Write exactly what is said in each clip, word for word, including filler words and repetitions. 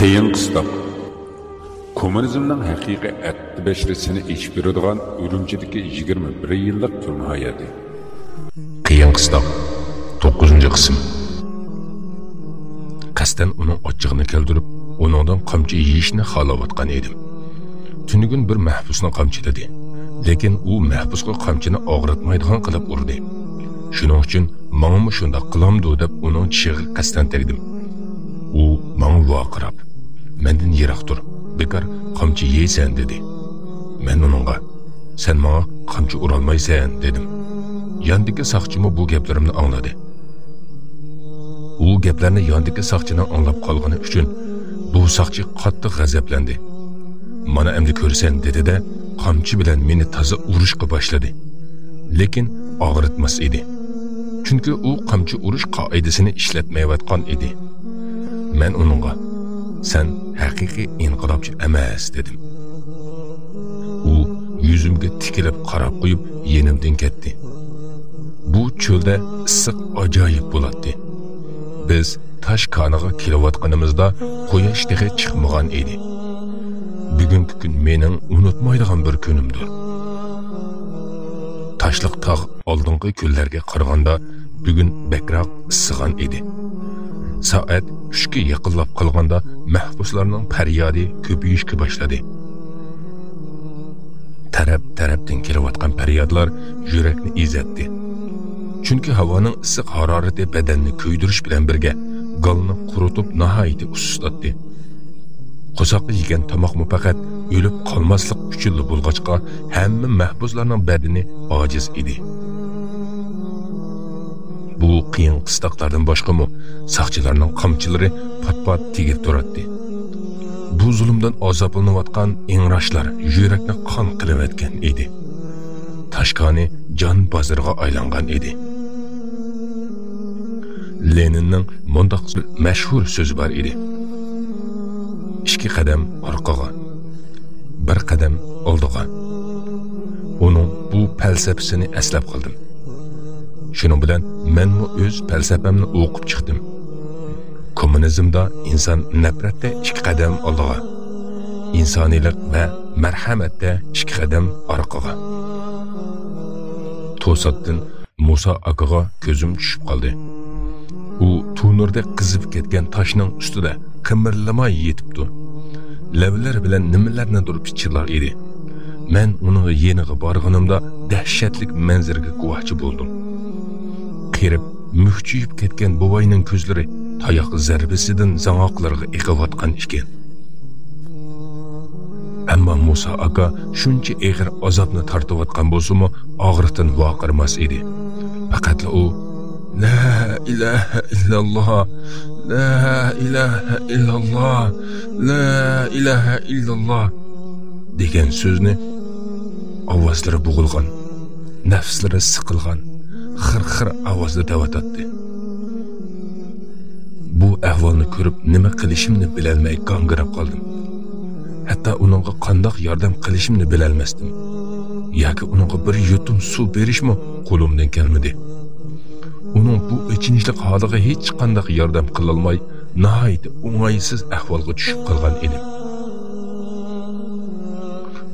قىيىن قىستاق. كوممۇنىزمنىڭ ھەقىقىي ئەتتە بەشىرى سېنى ئېچىپ بېرىدىغان ئۈرۈمچىدىكى يىگىرمە بىر يىللىق تۈرمە ھاياتى. قىيىن قىستاق. توققۇزىنچى قىسىم. قەستەن ئۇنىڭ ئاچچىقىنى كەلتۈرۈپ، ئۇنىڭدىن قامچا يېيىشنى خالاۋاتقان ئىدىم. تۈنۈگۈن بىر مەھبۇسنى قامچىلىدى. لېكىن ئۇ مەھبۇسقا قامچىنى ئاغرىتمايدىغان قىلىپ ئۇردى. شۇنىڭ ئۈچۈن ماڭىمۇ شۇنداق قىلامدۇ دەپ ئۇنىڭ چىشىغا قەستەن تەگدىم. ئۇ ماڭا ۋارقىراپ، مەندىن يىراق تۇر، بىكار قامچا يەيسەن دېدى. مەن ئۇنىڭغا، سەن ماڭا قامچا ئۇرالمايسەن دېدىم. ياندىكى ساقچىمۇ بۇ گەپلىرىمنى ئاڭلىدى. ئۇ گەپلەرنى ياندىكى ساقچىنىڭ ئاڭلاپ قالغىنى ئۈچۈن بۇ ساقچى قاتتىق غەزەپلەندى. مانا ئەمدى كۆرىسەن دېدى-دە، قامچا بىلەن مېنى تازا ئۇرۇشقا باشلىدى. لېكىن ئاغرىتماس ئىدى. چۈنكى ئۇ قامچا ئۇرۇش قائىدىسىنى ئىشلەتمەيۋاتقان ئىدى. مەن ئۇنىڭغا، سەن ھەقىقىي ئىنقىلابچى ئەمەس دېدىم. ئۇ يۈزۈمگە تىكىلىپ قاراپ قويۇپ يېنىمدىن كەتتى. بۇ چۆلدە ئىسسىق ئاجايىپ بولاتتى. بىز تاش كانىغا كېلىۋاتقىنىمىزدا قۇياش تېخى چىقمىغان ئىدى. بۈگۈنكى كۈن مېنىڭ ئۇنتۇمايدىغان بىر كۈنۈمدۇر. تاشلىق تاغ ئالدىنقى كۈنلەرگە قارىغاندا بۈگۈن بەكرەك ئىسسىغان ئىدى. سائەت ئۈچكە يېقىنلاپ قالغاندا مەھبۇسلارنىڭ پەريادى كۆپىيىشكە باشلىدى. تەرەپ-تەرەپتىن كېلىۋاتقان پەريادلار يۈرەكنى ئېزەتتى. چۈنكى ھاۋانىڭ ئىسسىق ھارارىتى بەدەننى كۆيدۈرۈش بىلەن بىرگە، گالنى قۇرۇتۇپ ناھايىتى ئۇسسىتاتتى. قورساققا يېگەن تاماقمۇ پەقەت ئۆلۈپ قالماسلىق ئۈچۈنلا بولغاچقا، ھەممە مەھبۇسلارنىڭ بەدىنى ئاجىز ئىدى. بۇ قىيىن قىستاقلاردىن باشقىمۇ ساقچىلارنىڭ قامچىلىرى پات-پات تېگىپ تۇراتتى. بۇ زۇلۇمدىن ئازابلىنىۋاتقان ئىڭراشلار يۈرەكنى قان قىلىۋەتكەن ئىدى. تاشكانى جان بازىرىغا ئايلانغان ئىدى. لېنىننىڭ مۇنداق مەشھۇر سۆزى بار ئىدى: «ئىككى قەدەم ئارقىغا، بىر قەدەم ئالدىغا.» ئۇنىڭ بۇ پەلسەپىسىنى ئەسلەپ قالدىم. شۇنىڭ بىلەن مەنمۇ ئۆز پەلسەپەمنى ئوقۇپ چىقتىم. كوممۇنىزمدا ئىنسان نەپرەتتە ئىككى قەدەم ئالدىغا، ئىنسانىيلىق ۋە مەرھەمەتتە ئىككى قەدەم ئارقىغا. توساتتىن مۇسا ئاكىغا كۆزۈم چۈشۈپ قالدى. ئۇ تونۇردا قىزىپ كەتكەن تاشنىڭ ئۈستىدە قىمىرلىماي يېتىپتۇ. لەۋلىرى بىلەن نېمىلەرنىدۇر پىچىرلار ئىدى. مەن ئۇنىڭ يېنىغا بارغىنىمدا دەھشەتلىك مەنزىرىگە گۇۋاھچى بولدۇم. قېرىپ، مۈكچىيىپ كەتكەن بوۋاينىڭ كۆزلىرى تاياق زەربىسىدىن زاڭاقلىرىغا ئېقىۋاتقان ئىكەن. ئەمما مۇسا ئاكا شۇنچە ئېغىر ئازابنى تارتىۋاتقان بولسىمۇ، ئاغرىقتىن ۋارقىرىماس ئىدى. پەقەتلا ئۇ، «لا ئىلاھە ئىللاللا، لا ئىلاھە ئىللاللا، لا ئىلاھە ئىللاللا» دېگەن سۆزنى ئاۋازلىرى بوغۇلغان، نەپسلىرى سىقىلغان، خىر-خىر ئاۋازدا دەۋاتاتتى. بۇ ئەھۋالنى كۆرۈپ، نېمە قىلىشىمنى بىلەلمەي گاڭگىراپ قالدىم. ھەتتا ئۇنىڭغا قانداق ياردەم قىلىشىمنى بىلەلمەستىم. ياكى ئۇنىڭغا بىر يۇتۇم سۇ بېرىشمۇ قولۇمدىن كەلمىدى. ئۇنىڭ بۇ ئېچىنىشلىق ھالىغا ھېچقانداق ياردەم قىلالماي، ناھايىتى ئوڭايسىز ئەھۋالغا چۈشۈپ قالغان ئىدىم.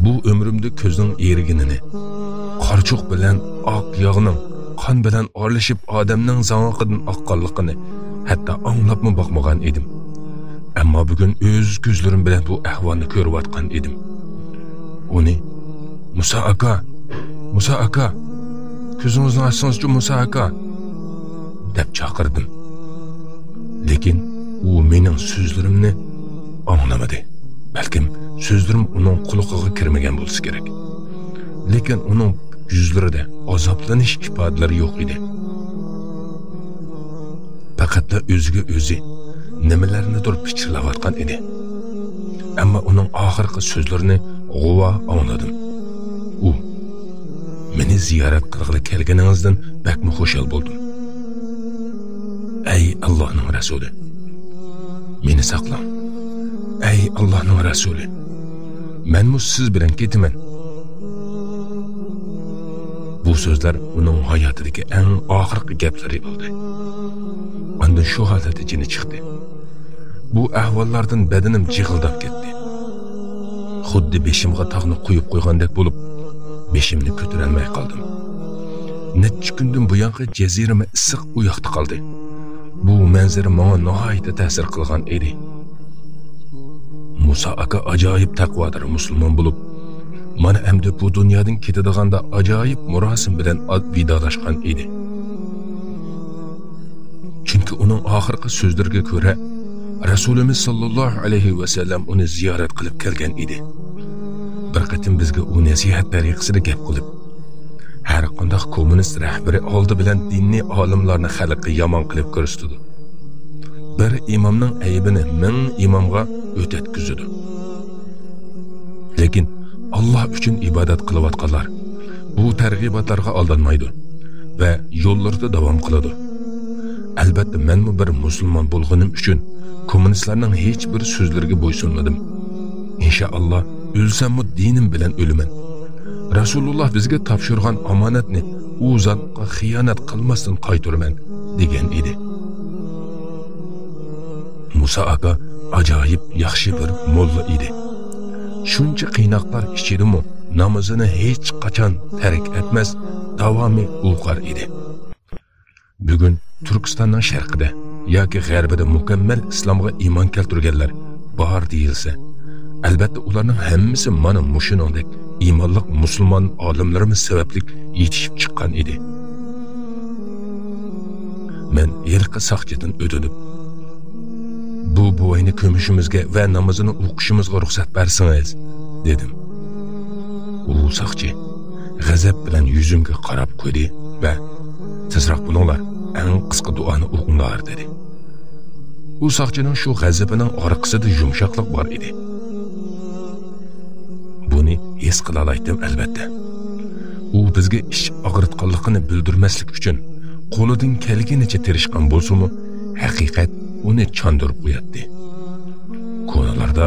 بۇ ئۆمرۈمدە كۆزنىڭ ئېرىگىنىنى، قارىچۇق بىلەن ئاق ياغنىڭ قان بىلەن ئارىلىشىپ ئادەمنىڭ زاڭىقىدىن ئاققانلىقىنى ھەتتا ئاڭلاپمۇ باقمىغان ئىدىم. ئەمما بۈگۈن ئۆز كۆزلىرىم بىلەن بۇ ئەھۋالنى كۆرۈۋاتقان ئىدىم. ئۇنى، «مۇسا ئاكا! مۇسا ئاكا! كۆزىڭىزنى ئاچسىڭىزچۇ، مۇسا ئاكا!» دەپ چاقىردىم. لېكىن ئۇ مېنىڭ سۆزلىرىمنى ئاڭلىمىدى. بەلكىم سۆزلىرىم ئۇنىڭ قۇلىقىغا كىرمىگەن بولسا كېرەك. لېكىن ئۇنىڭ يۈزلىرىدە ئازابلىنىش ئىپادىلىرى يوق ئىدى. پەقەتلا ئۆزىگە ئۆزى نېمىلەرنىدۇر پىچىرلاۋاتقان ئىدى. ئەمما ئۇنىڭ ئاخىرقى سۆزلىرىنى غۇۋا ئاڭلىدىم. ئۇ، «مېنى زىيارەت قىلغىلى كەلگىنىڭىزدىن بەكمۇ خۇشال بولدۇم. ئەي ئاللاھنىڭ رەسۇلى، مېنى ساقلاڭ. ئەي ئاللاھنىڭ رەسۇلى، مەنمۇ سىز بىلەن كېتىمەن.» بۇ سۆزلەر ئۇنىڭ ھاياتىدىكى ئەڭ ئاخىرقى گەپلىرى بولدى. ئاندىن شۇ ھالەتتە جېنى چىقتى. بۇ ئەھۋاللاردىن بەدىنىم جىغىلداپ كەتتى. خۇددى بېشىمغا تاغنى قويۇپ قويغاندەك بولۇپ، بېشىمنى كۆتۈرەلمەي قالدىم. نەچچە كۈندىن بۇيانقى جەزىرىمە ئىسسىق ئۇ ياقتا قالدى. بۇ مەنزىرە ماڭا ناھايىتى تەسىر قىلغان ئىدى. مۇسا ئاكا ئاجايىپ تەقۋادار مۇسۇلمان بولۇپ، مانا ئەمدى بۇ دۇنيادىن كېتىدىغاندا ئاجايىپ مۇراسىم بىلەن ۋىدالاشقان ئىدى. چۈنكى ئۇنىڭ ئاخىرقى سۆزلىرىگە كۆرە، رەسۇلىمىز ساللاللاھۇ ئەلەيھى ۋەسەللەم ئۇنى زىيارەت قىلىپ كەلگەن ئىدى. بىر قېتىم بىزگە ئۇ نەسىھەت تەرىقىسىدە گەپ قىلىپ، ھەر قانداق كوممۇنىست رەھبىرى ئالدى بىلەن دىنىي ئالىملارنى خەلققە يامان قىلىپ كۆرسىتىدۇ. بىر ئىمامنىڭ ئەيىبىنى مىڭ ئىمامغا ئۆتەتكۈزىدۇ. لېكىن ئاللا ئۈچۈن ئىبادەت قىلىۋاتقانلار بۇ تەرغىباتلارغا ئالدانمايدۇ ۋە يوللىرىدا داۋام قىلىدۇ. ئەلبەتتە، مەنمۇ بىر مۇسۇلمان بولغىنىم ئۈچۈن كوممۇنىستلارنىڭ ھېچ بىر سۆزلىرىگە بويسۇنمىدىم. ئىنشائاللا، ئۆلسەممۇ دىنىم بىلەن ئۆلىمەن. رەسۇلۇللا بىزگە تاپشۇرغان ئامانەتنى ئۇ زاتقا خىيانەت قىلماستىن قايتۇرىمەن، دېگەن ئىدى. مۇسا ئاكا ئاجايىپ ياخشى بىر موللا ئىدى. شۇنچە قىيناقلار ئىچىدىمۇ نامىزىنى ھېچقاچان تەرك ئەتمەس، داۋامى ئوقۇر ئىدى. بۈگۈن تۈركىستاننىڭ شەرقىدە ياكى غەربىدە مۇكەممەل ئىسلامغا ئىمان كەلتۈرگەنلەر بار دېيىلسە، ئەلبەتتە، ئۇلارنىڭ ھەممىسى مانا مۇشۇنىڭدەك ئىمانلىق مۇسۇلمان ئالىملىرىمىز سەۋەبلىك يېتىشىپ چىققان ئىدى. مەن ھېلىقى ساقچىدىن ئۆتۈنۈپ، «بۇ بوۋاينى كۆمۈشىمىزگە ۋە نامىزىنى ئوقۇشىمىزغا رۇخسەت بەرسىڭىز» دېدىم. ئۇ ساقچى غەزەپ بىلەن يۈزۈمگە قاراپ قويدى ۋە «تېزراق بولۇڭلار، ئەڭ قىسقا دۇئانى ئوقۇڭلار» دېدى. ئۇ ساقچىنىڭ شۇ غەزىپىنىڭ ئارقىسىدا يۇمشاقلىق بار ئىدى. بۇنى ھېس قىلالايتتىم، ئەلۋەتتە. ئۇ بىزگە ئىچ ئاغرىتقانلىقىنى بىلدۈرمەسلىك ئۈچۈن قولىدىن كەلگىنىچە تىرىشقان بولسىمۇ، ھەقىقەت ئۇنى چاندۇرۇپ قوياتتى. كونىلاردا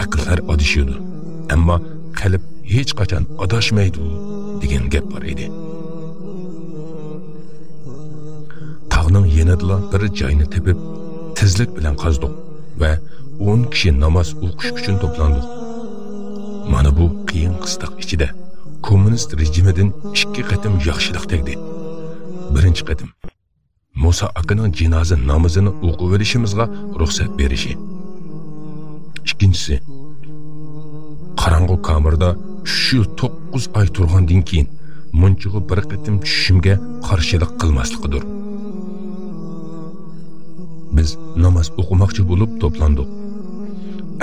«ئەقىللەر ئادىشىدۇ، ئەمما قەلب ھېچقاچان ئاداشمايدۇ» دېگەن گەپ بار ئىدى. تاغنىڭ يېنىدىلا بىر جاينى تېپىپ، تېزلىك بىلەن قازدۇق ۋە ئون كىشى ناماز ئوقۇش ئۈچۈن توپلاندۇق. مانا بۇ قىيىن قىستاق ئىچىدە كوممۇنىست رېجىمىدىن ئىككى قېتىم ياخشىلىق تەگدى. بىرىنچى قېتىم مۇسا ئاكىنىڭ جىنازا نامىزىنى ئوقۇۋېلىشىمىزغا رۇخسەت بېرىشى. ئىككىنچىسى، قاراڭغۇ كامېردا ئۈچ يىل توققۇز ئاي تۇرغاندىن كېيىن مۇنچىغا بىر قېتىم چۈشۈشۈمگە قارشىلىق قىلماسلىقىدۇر. بىز ناماز ئوقۇماقچى بولۇپ توپلاندۇق.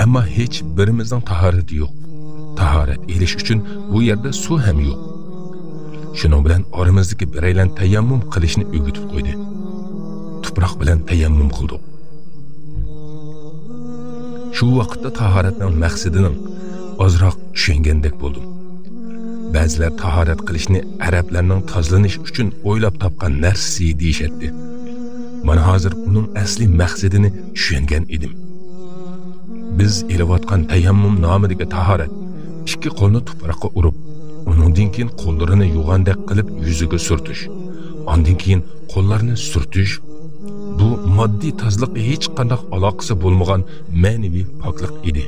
ئەمما ھېچ بىرىمىزنىڭ تاھارىتى يوق. تاھارەت ئېلىش ئۈچۈن بۇ يەردە سۇ ھەم يوق. شۇنىڭ بىلەن ئارىمىزدىكى بىرەيلەن تەيەممۇم قىلىشنى ئۆگىتىپ قويدى. تۇپراق بىلەن تەيەممۇم قىلدۇق. شۇ ۋاقىتتا تاھارەتنىڭ مەقسىتىنىڭ ئازراق چۈشەنگەندەك بولدۇم. بەزىلەر تاھارەت قىلىشنى ئەرەبلەرنىڭ تازىلىنىش ئۈچۈن ئويلاپ تاپقان نەرسىسى دېيىشەتتى. مانا ھازىر ئۇنىڭ ئەسلىي مەقسىتىنى چۈشەنگەن ئىدىم. بىز ئېلىۋاتقان تەيەممۇم نامىدىكى تاھارەت ئىككى قولنى تۇپراققا ئۇرۇپ، ئۇنىڭدىن كېيىن قوللىرىنى يۇغاندەك قىلىپ يۈزىگە سۈرتۈش، ئاندىن كېيىن قوللارنى سۈرتۈش، بۇ ماددىي تازىلىققا ھېچقانداق ئالاقىسى بولمىغان مەنىۋى پاكلىق ئىدى.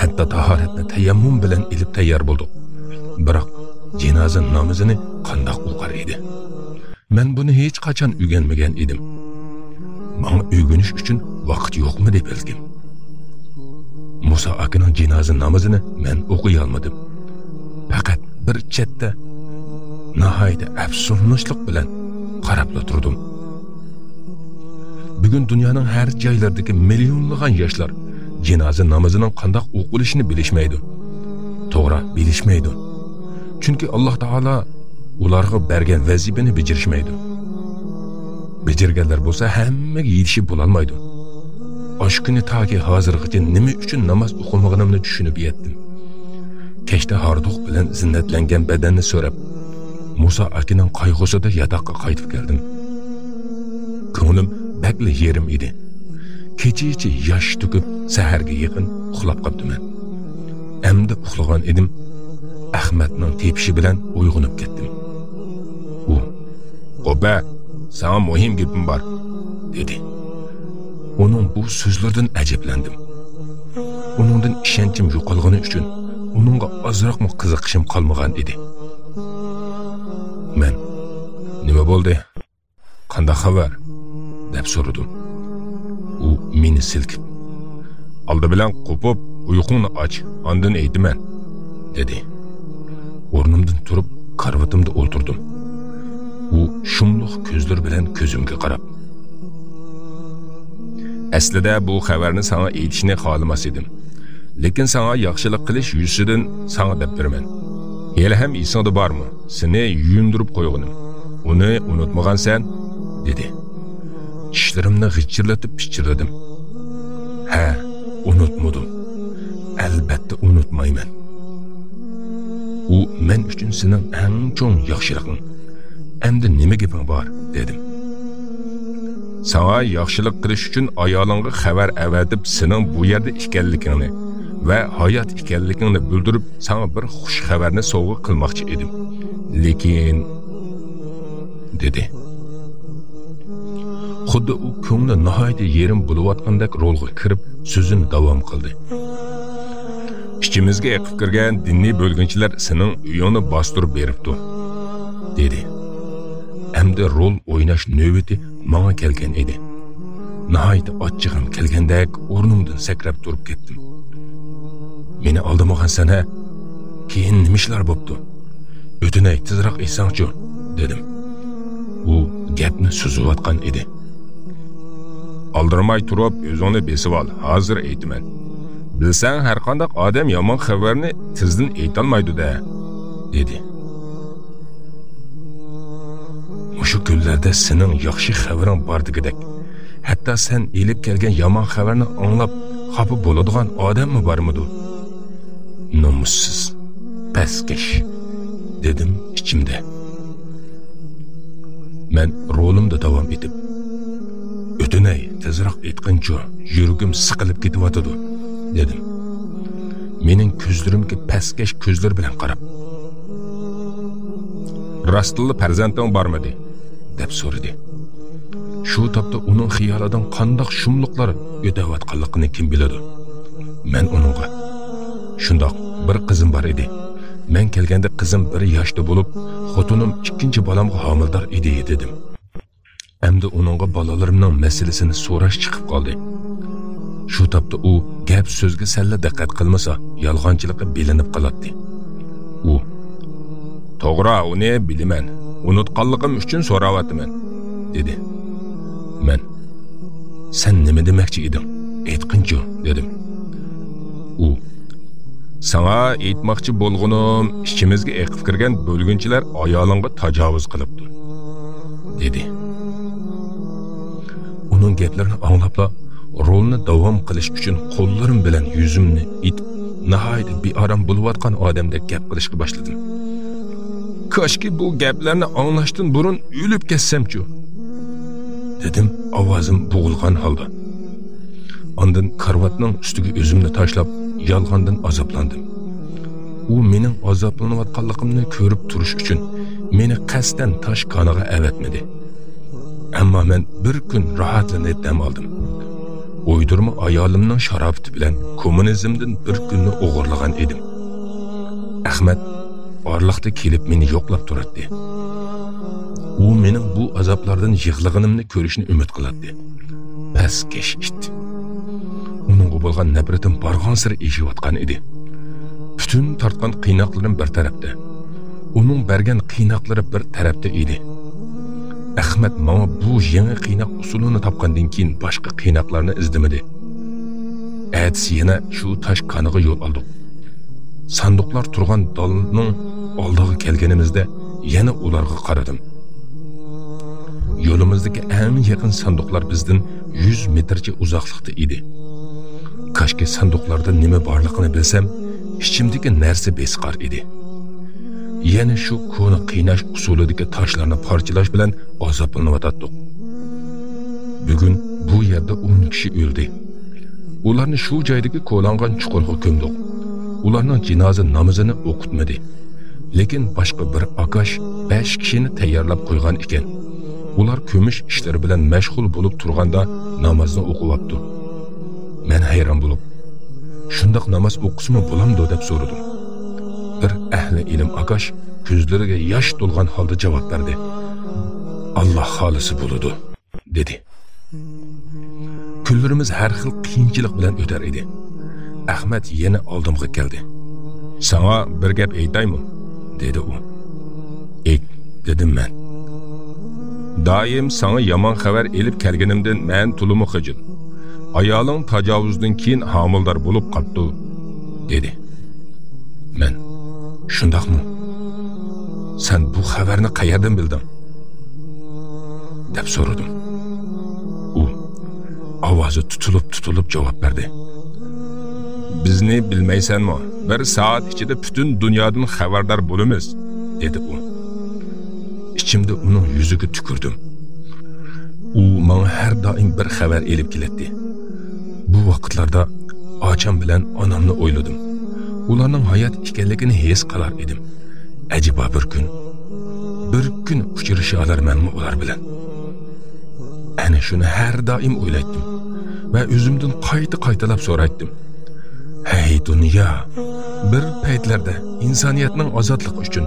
ھەتتا تاھارەتنى تەيەممۇم بىلەن ئېلىپ تەييار بولدۇق. بىراق جىنازا نامىزىنى قانداق ئوقۇر ئىدى؟ مەن بۇنى ھېچقاچان ئۆگەنمىگەن ئىدىم. ماڭا ئۆگىنىش ئۈچۈن ۋاقىت يوقمىدى بەلكىم؟ مۇسا ئاكىنىڭ جىنازا نامىزىنى مەن ئوقۇيالمىدىم. پەقەت بىر چەتتە ناھايىتى ئەپسۇسلىنىشلىق بىلەن قاراپلا تۇردۇم. بۈگۈن دۇنيانىڭ ھەر جايلىرىدىكى مىليونلىغان ياشلار جىنازا نامىزىنىڭ قانداق ئوقۇلۇشىنى بىلىشمەيدۇ. توغرا، بىلىشمەيدۇ. چۈنكى ئاللا تائالا ئۇلارغا بەرگەن ۋەزىپىنى بېجىرىشمەيدۇ. بېجىرگەنلەر بولسا ھەممىگە يېتىشىپ بولالمايدۇ. ئاشۇ كۈنى تاكى ھازىرغىچە نېمە ئۈچۈن ناماز ئوقۇمىغىنىمنى چۈشىنىپ يەتتىم. كەچتە ھاردۇق بىلەن زىننەتلەنگەن بەدەننى سۆرەپ، مۇسا ئاكىنىڭ قايغۇسىدا ياتاققا قايتىپ كەلدىم. كۆڭلۈم بەكلا يېرىم ئىدى. كېچىچە ياش تۆكۈپ، سەھەرگە يېقىن ئۇخلاپ قاپتىمەن. ئەمدى ئۇخلىغان ئىدىم، ئەخمەتنىڭ تېپىشى بىلەن ئويغىنىپ كەتتىم. ئۇ، «قوپە، ساڭا مۇھىم گېپىم بار» دېدى. ئۇنىڭ بۇ سۆزلىرىدىن ئەجەبلەندىم. ئۇنىڭدىن ئىشەنچىم يوقالغىنى ئۈچۈن ئۇنىڭغا ئازراقمۇ قىزىقىشىم قالمىغان ئىدى. مەن، «نېمە بولدى؟ قانداق خەۋەر؟» دەپ سورىدىم. ئۇ مېنى سىلكىپ، «ئالدى بىلەن قوپۇپ، ئۇيقۇڭنى ئاچ، ئاندىن ئېيتىمەن» دېدى. ئورنۇمدىن تۇرۇپ، كارىۋىتىمدا ئولتۇردۇم. ئۇ شۇملۇق كۆزلىرى بىلەن كۆزۈمگە قاراپ، «ئەسلىدە بۇ خەۋەرنى ساڭا ئېيتىشنى خالىماس ئىدىم. لېكىن ساڭا ياخشىلىق قىلىش يۈزىسىدىن ساڭا دەپ بېرىمەن. ھېلىھەم ئېسىڭدە بارمۇ، سېنى يۇيۇندۇرۇپ قويغىنىم؟ ئۇنى ئۇنتۇمىغانسەن؟» دېدى. چىشلىرىمنى غىچىرلىتىپ پىچىرلىدىم. «ھە، ئۇنتۇمىدىم. ئەلبەتتە ئۇنتۇمايمەن. ئۇ مەن ئۈچۈن سېنىڭ ئەڭ چوڭ ياخشىلىقىڭ. ئەمدى نېمە گېپىڭ بار؟» دېدىم. «ساڭا ياخشىلىق قىلىش ئۈچۈن ئايالىڭغا خەۋەر ئەۋەتىپ، سېنىڭ بۇ يەردە ئىكەنلىكىڭنى ۋە ھايات ئىكەنلىكىڭنى بىلدۈرۈپ، ساڭا بىر خۇش خەۋەرنى سوۋغا قىلماقچى ئىدىم. لېكىن» دېدى. خۇددى ئۇ كۆڭلى ناھايىتى يېرىم بولۇۋاتقاندەك رولغا كىرىپ، سۆزىنى داۋام قىلدى. «ئىچىمىزگە ئېقىپ كىرگەن دىنىي بۆلگۈنچىلەر سېنىڭ ئۆيۈڭنى باستۇرۇپ بېرىپتۇ» دېدى. ئەمدى رول ئويناش نۆۋىتى ماڭا كەلگەن ئىدى. ناھايىتى ئاچچىقىم كەلگەندەك ئورنۇمدىن سەكرەپ تۇرۇپ كەتتىم. «مېنى ئالدىمىغانسەن ھە؟ كېيىن نېمە ئىشلار بوپتۇ؟ ئۆتۈنەي، تېزراق ئېيتساڭچۇ» دېدىم. ئۇ گەپنى سوزۇۋاتقان ئىدى. «ئالدىرىماي تۇرۇپ ئۆزۈڭنى بېسىۋال، ھازىر ئېيتىمەن. بىلسەڭ، ھەرقانداق ئادەم يامان خەۋەرنى تېزدىن ئېيتالمايدۇ-دە» دېدى. «مۇشۇ كۈنلەردە سېنىڭ ياخشى خەۋىرىڭ بار دېگۈدەك. ھەتتا سەن ئېلىپ كەلگەن يامان خەۋەرنى ئاڭلاپ خاپا بولىدىغان ئادەممۇ بارمىدۇ؟ نومۇسسىز، پەسكەش» دېدىم ئىچىمدە. مەن رولۇمدا داۋام ئېتىپ، «ئۆتۈنەي، تېزراق ئېيتقىنچۇ، يۈرىكىم سىقىلىپ كېتىۋاتىدۇ» دېدىم. مېنىڭ كۆزلىرىمگە پەسكەش كۆزلىرى بىلەن قاراپ، «راستتىنلا پەرزەنتىڭ بارمىدى؟» دەپ سورىدى. شۇ تاپتا ئۇنىڭ خىيالىدىن قانداق شۇملۇقلار ئۆتەۋاتقانلىقىنى كىم بىلىدۇ؟ مەن ئۇنىڭغا، «شۇنداق، بىر قىزىم بار ئىدى. مەن كەلگەندە قىزىم بىر ياشتا بولۇپ، خوتۇنۇم ئىككىنچى بالامغا ھامىلىدار ئىدى» دېدىم. ئەمدى ئۇنىڭغا بالىلىرىمنىڭ مەسىلىسىنى سوراش چىقىپ قالدى. شۇ تاپتا ئۇ گەپ سۆزگە سەللا دىققەت قىلمىسا، يالغانچىلىقى بىلىنىپ قالاتتى. ئۇ، «توغرا، ئۇنى بىلىمەن. ئۇنتقانلىقىم ئۈچۈن سوراۋاتىمەن» دېدى. مەن، «سەن نېمە دېمەكچى ئىدىڭ؟ ئېيتقىنچۇ» دېدىم. ئۇ، «ساڭا ئېيتماقچى بولغىنىم، ئىچىمىزگە ئېقىپ كىرگەن بۆلگۈنچىلەر ئايالىڭغا تاجاۋۇز قىلىپتۇ» دېدى. ئۇنىڭ گەپلىرىنى ئاڭلاپلا، رولنى داۋام قىلىش ئۈچۈن قوللىرىم بىلەن يۈزۈمنى ئېتىپ، ناھايىتى بىئارام بولۇۋاتقان ئادەمدەك گەپ قىلىشقا باشلىدىم. «كاشكى بۇ گەپلەرنى ئاڭلاشتىن بۇرۇن ئۆلۈپ كەتسەمچۇ؟» دېدىم ئاۋازىم بوغۇلغان ھالدا. ئاندىن كارىۋاتنىڭ ئۈستىگە ئۆزۈمنى تاشلاپ، يالغاندىن ئازابلاندىم. ئۇ مېنىڭ ئازابلىنىۋاتقانلىقىمنى كۆرۈپ تۇرۇش ئۈچۈن مېنى قەستەن تاش كانىغا ئەۋەتمىدى. ئەمما مەن بىر كۈن راھەتلىنىپ دەم ئالدىم. ئويدۇرما ئايالىمنىڭ شاراپىتى بىلەن كوممۇنىزمدىن بىر كۈننى ئوغرىلىغان ئىدىم. ئەخمەت ئارىلىقتا كېلىپ مېنى يوقلاپ تۇراتتى. ئۇ مېنىڭ بۇ ئازابلاردىن يىغلىغىنىمنى كۆرۈشنى ئۈمىد قىلاتتى. پەسكەش ئىت. ئۇنىڭغا بولغان نەپرىتىم بارغانسېرى ئېشىۋاتقان ئىدى. پۈتۈن تارتقان قىيناقلىرىم بىر تەرەپتە، ئۇنىڭ بەرگەن قىيناقلىرى بىر تەرەپتە ئىدى. ئەخمەت ماڭا بۇ يېڭى قىيناق ئۇسۇلىنى تاپقاندىن كېيىن باشقا قىيناقلارنى ئىزدىمىدى. ئەتىسى يەنە شۇ تاش كانىغا يول ئالدۇق. ساندۇقلار تۇرغان دالنىڭ ئالدىغا كەلگىنىمىزدە يەنە ئۇلارغا قارىدىم. يولىمىزدىكى ئەڭ يېقىن ساندۇقلار بىزدىن يۈز مېتىرچە ئۇزاقلىقتا ئىدى. كاشكى ساندۇقلاردا نېمە بارلىقىنى بىلسەم، ئىچىمدىكى نەرسە بېسىقار ئىدى. يەنە شۇ كونا قىيناش ئۇسۇلىدىكى تاشلارنى پارچىلاش بىلەن ئازابلىنىۋاتاتتۇق. بۈگۈن بۇ يەردە ئون كىشى ئۆلدى. ئۇلارنى شۇ جايدىكى كولانغان چۇقۇرغا كۆمدۇق. ئۇلارنىڭ جىنازا نامىزىنى ئوقۇتمىدى. لېكىن باشقا بىر ئاكاش بەش كىشىنى تەييارلاپ قويغان ئىكەن. ئۇلار كۆمۈش ئىشلىرى بىلەن مەشغۇل بولۇپ تۇرغاندا نامازنى ئوقۇۋاپتۇ. مەن ھەيران بولۇپ، «شۇنداق ناماز ئوقۇسىمۇ بولامدۇ؟» دەپ سورىدىم. بىر ئەھلى ئىلىم ئاكاش كۆزلىرىگە ياش تولغان ھالدا جاۋاب بەردى. «ئاللا خالىسا بولىدۇ» دېدى. كۈنلىرىمىز ھەر خىل قىيىنچىلىق بىلەن ئۆتەر ئىدى. ئەخمەت يەنە ئالدىمغا كەلدى. «ساڭا بىر گەپ ئېيتايمۇ؟» دېدى ئۇ. «ئېيت» دېدىم مەن. «دائىم ساڭا يامان خەۋەر ئېلىپ كەلگىنىمدىن مەن تولىمۇ خىجىل. ئايالىڭ تاجاۋۇزدىن كېيىن ھامىلىدار بولۇپ قاپتۇ» دېدى. مەن: «شۇنداقمۇ؟ سەن بۇ خەۋەرنى قەيەردىن بىلدىڭ؟» دەپ سورىدىم. ئۇ ئاۋازى تۇتۇلۇپ-تۇتۇلۇپ جاۋاب بەردى. «بىزنى بىلمەيسەنمۇ؟ بىر سائەت ئىچىدە پۈتۈن دۇنيادىن خەۋەردار بولىمىز» دېدى ئۇ. ئىچىمدە ئۇنىڭ يۈزىگە تۈكۈردۈم. ئۇ ماڭا ھەر دائىم بىر خەۋەر ئېلىپ كېلەتتى. بۇ ۋاقىتلاردا ئاچام بىلەن ئانامنى ئويلىدىم. ئۇلارنىڭ ھايات ئىكەنلىكىنى ھېس قىلار ئىدىم. ئەجەبا بىر كۈن، بىر كۈن ئۇچرىشالارمەنمۇ ئۇلار بىلەن؟ ئەنە شۇنى ھەر دائىم ئويلايتتىم ۋە ئۆزۈمدىن قايتا-قايتىلاپ سورايتتىم. ھەي دۇنيا، بىر پەيتلەردە ئىنسانىيەتنىڭ ئازادلىقى ئۈچۈن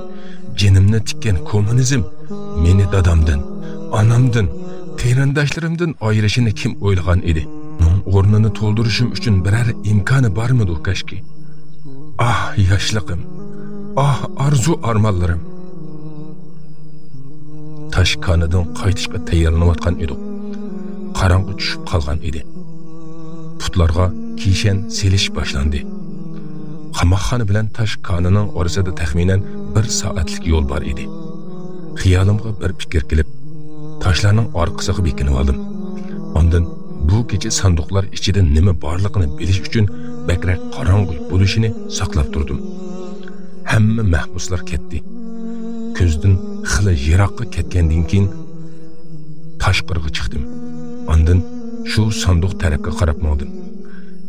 جېنىمنى تىككەن كوممۇنىزم مېنى دادامدىن، ئانامدىن، قېرىنداشلىرىمدىن ئايرىشىنى كىم ئويلىغان ئىدى؟ ئۇنىڭ ئورنىنى تولدۇرۇشۇم ئۈچۈن بىرەر ئىمكانى بارمىدۇ كاشكى؟ ئاھ ياشلىقىم، ئاھ ئارزۇ ئارمانلىرىم. تاش كانىدىن قايتىشقا تەييارلىنىۋاتقان ئىدۇق. قاراڭغۇ چۈشۈپ قالغان ئىدى. پۇتلارغا كىشەن سېلىش باشلاندى. قاماقخانا بىلەن تاش كانىنىڭ ئارىسىدا تەخمىنەن بىر سائەتلىك يول بار ئىدى. خىيالىمغا بىر پىكىر كېلىپ، تاشلارنىڭ ئارقىسىغا بېكىنىۋالدىم. ئاندىن بۇ كېچە ساندۇقلار ئىچىدە نېمە بارلىقىنى بىلىش ئۈچۈن بەكرەك قاراڭغۇ بولۇشىنى ساقلاپ تۇردۇم. ھەممە مەھبۇسلار كەتتى. كۆزدىن خېلى يىراققا كەتكەندىن كېيىن تاشقىرىغا چىقتىم. ئاندىن شۇ ساندۇق تەرەپكە قاراپ ماڭدىم.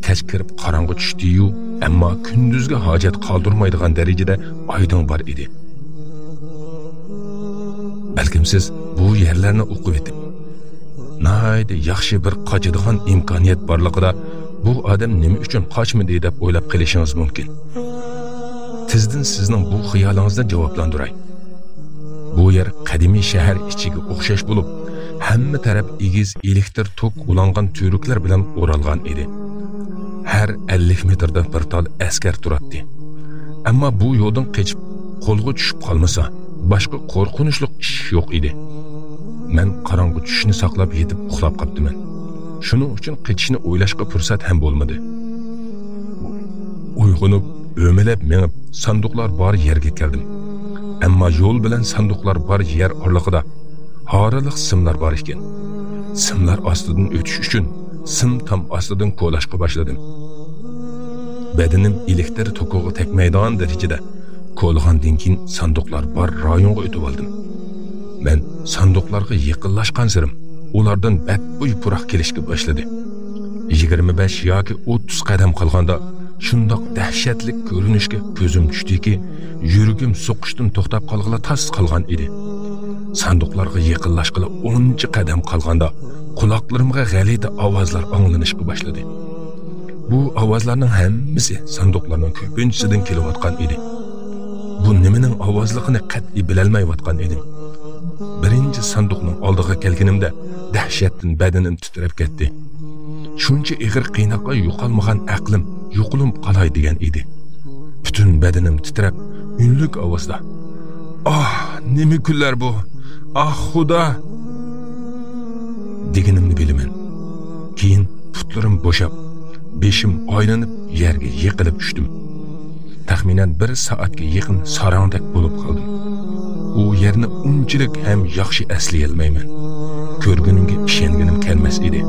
كەچ كىرىپ قاراڭغۇ چۈشتى-يۇ، ئەمما كۈندۈزگە ھاجەت قالدۇرمايدىغان دەرىجىدە ئايدىڭ بار ئىدى. بەلكىم سىز بۇ يەرلەرنى ئوقۇۋېتىپ، ناھايىتى ياخشى بىر قاچىدىغان ئىمكانىيەت بارلىقىدا، بۇ ئادەم نېمە ئۈچۈن قاچمىدى دەپ ئويلاپ قېلىشىڭىز مۇمكىن. تېزدىن سىزنىڭ بۇ خىيالىڭىزنى جاۋابلاندۇراي. بۇ يەر قەدىمىي شەھەر ئىچىگە ئوخشاش بولۇپ، ھەممە تەرەپ ئېگىز ئېلېكتىر توك ئۇلانغان تۈۋرۈكلەر بىلەن ئورالغان ئىدى. ھەر ئەللىك مېتىردا بىر تال ئەسكەر تۇراتتى. ئەمما بۇ يولدىن قېچىپ قولغا چۈشۈپ قالمىسا، باشقا قورقۇنچلۇق ئىش يوق ئىدى. مەن قاراڭغۇ چۈشۈشنى ساقلاپ يېتىپ ئۇخلاپ قاپتىمەن. شۇنىڭ ئۈچۈن قېچىشنى ئويلاشقا پۇرسەت ھەم بولمىدى. ئويغىنىپ، ئۆمىلەپ مېڭىپ، ساندۇقلار بار يەرگە كەلدىم. ئەمما يول بىلەن ساندۇقلار بار يەر ئارىلىقىدا ھارىلىق سىملار بار ئىكەن. سىملار ئاستىدىن ئۆتۈش ئۈچۈن سىم تام ئاستىدىن كولاشقا باشلىدىم. بەدىنىم ئېلېكتىر توكىغا تەگمەيدىغان دەرىجىدە كولىغاندىن كېيىن ساندۇقلار بار رايونغا ئۆتۈۋالدىم. مەن ساندۇقلارغا يېقىنلاشقانسېرىم ئۇلاردىن بەتبۇي پۇراق كېلىشكە باشلىدى. يىگىرمە بەش ياكى ئوتتۇز قەدەم قالغاندا شۇنداق دەھشەتلىك كۆرۈنۈشكە كۆزۈم چۈشتىكى، يۈرىكىم سوقۇشتىن توختاپ قالغىلى تاس قالغان ئىدى. ساندۇقلارغا يېقىنلاشقىلى ئونچە قەدەم قالغاندا قۇلاقلىرىمغا غەلىتە ئاۋازلار ئاڭلىنىشقا باشلىدى. بۇ ئاۋازلارنىڭ ھەممىسى ساندۇقلارنىڭ كۆپىنچىسىدىن كېلىۋاتقان ئىدى. بۇ نېمىنىڭ ئاۋازلىقىنى قەتئىي بىلەلمەيۋاتقان ئىدىم. بىرىنچى ساندۇقنىڭ ئالدىغا كەلگىنىمدە دەھشەتتىن بەدىنىم تىترەپ كەتتى. شۇنچە ئېغىر قىيناققا يوقالمىغان ئەقلىم يوقىلىپ قالاي دېگەن ئىدى. پۈتۈن بەدىنىم تىترەپ، ئۈنلۈك ئاۋازدا: «ئاھ، نېمە كۈنلەر بۇ؟ ئاھ، خۇدا!» دېگىنىمنى بىلىمەن. كېيىن پۇتلىرىم بوشاپ، بېشىم ئايلىنىپ، يەرگە يىقىلىپ چۈشتۈم. تەخمىنەن بىر سائەتكە يېقىن ساراڭدەك بولۇپ قالدىم. ئۇ يەرنى ئۇنچىلىك ھەم ياخشى ئەسلىيەلمەيمەن. كۆرگىنىمگە ئىشەنگىنىم كەلمەس ئىدى.